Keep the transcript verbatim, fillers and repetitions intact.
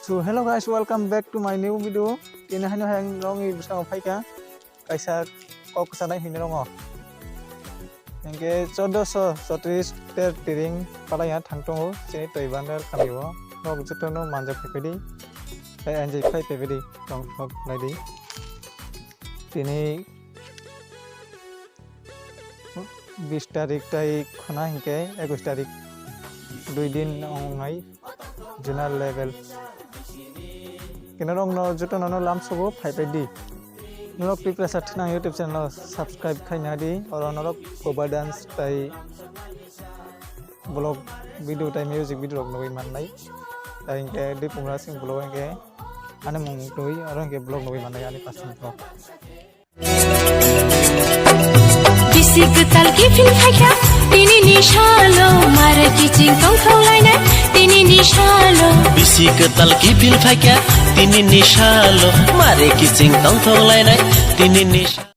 So hello guys, welcome back to my new video. Tini haino hai ang nongni bwskango phaikha kaisa kok kwchanai hinwi rongo. Hingke chordoso chotris ter tiring palaya thang tongo chini Toibandar kamio. Nok jotono manja phaiphidi, tai anjai phai phaiphidi tong thok naidi. Tini bis tarik tai khuna hingke ekus tarik dui din wngnai general level. Kino rok no joto no lamsogo phai phai di. Norok Tiprasa Thinang YouTube channel no subscribe khai na di. Oro norok cover dance tai vlog video tai music video rok nugui mannai. Tai hingke Dipumra Singh vlog hingke ani mung twi oro hingke vlog nugui mannai ani pasang vlog. Bisi kwtal kiphil phaikha tini ni salo, mare kiching tongthok lainai tini ni salo. Bisi kwtal kiphil phaikha tini ni salo, mare kiching tongthok lainai tini ni salo.